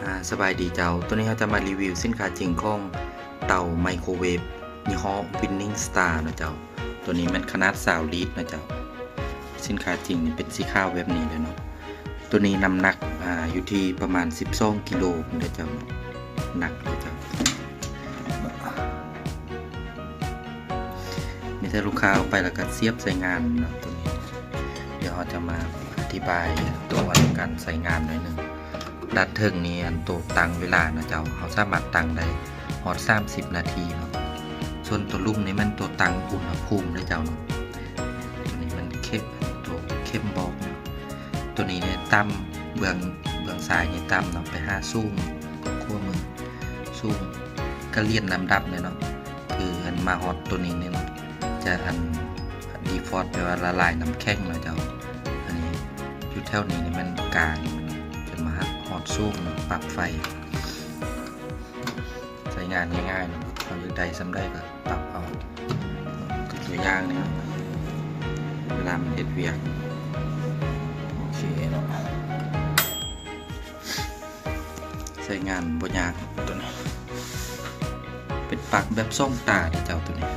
ອາ ສະບາຍດີເຈົ້າ, ໂຕນີ້ເຮົາຈະມາຣີວິວສິນຄ້າຈິງຂອງເຕົາໄມໂຄເວຟຍີ່ຫໍ້ Winning Star ເນາະເຈົ້າ. ໂຕນີ້ແມ່ນຂະໜາດຊາວລີດເນາະເຈົ້າ. ສິນຄ້າຈິງນີ້ເປັນສີຂາວແບບນີ້ເລີຍເນາະ. ໂຕນີ້ນ້ຳໜັກ ອາ ຢູ່ທີ່ປະມານສິບສອງກິໂລພຸ້ນເດີເຈົ້າ, ໜັກເດີເຈົ້າ. ມີແຕ່ລູກຄ້າເອົາໄປແລ້ວກໍສຽບໃສ່ງານເນາະ. ໂຕນີ້ດຽວເຮົາຈະມາອະທິບາຍຕົວການໃຊ້ງານໜ້ອຍໜຶ່ງ. ດ້ານເທິງນີ້ ອັນໂຕຕັ້ງເວລາເນາະເຈົ້າ, ເຮົາສາມາດຕັ້ງໄດ້ຮອດສາມສິບນາທີເນາະ. ສ່ວນໂຕລຸ່ມນີ້ແມ່ນໂຕຕັ້ງອຸນຫະພູມເດີເຈົ້າເນາະ. ໂຕນີ້ມັນເຄັມ ໂຕເຂັມບອກເນາະ. ໂຕນີ້ນີ້ຕ່ຳ ເບື້ອງ ເບື້ອງຊ້າຍນີ້ຕ່ຳເນາະ, ໄປຫາສູງ ຂວາມືສູງ ກະລຽນລຳດັບເລີຍເນາະ. ຄືອັນມາຮອດໂຕນີ້ນີ້ເນາະ ຈະອັນ default ແປວ່າລະລາຍນ້ຳແຂງເນາະເຈົ້າ. ອັນນີ້ຢູ່ແຖວນີ້ນີ້ແມ່ນກາງ ຈົນມາຮອດສູງ ປັບໄຟ. ໃຊ້ງານງ່າຍໆເນາະ, ເຮົາຢາກໄດ້ສ່ຳໃດກໍປັບເອົາ. ຄືຕົວຢ່າງນີ້ເນາະ ເວລາມັນເຮັດວຽກ ໂອເຄເນາະ. ໃຊ້ງານບໍ່ຍາກ. ໂຕນີ້ເປັນປັກແບບສອງຕາເດ້ເຈົ້າ, ໂຕນີ້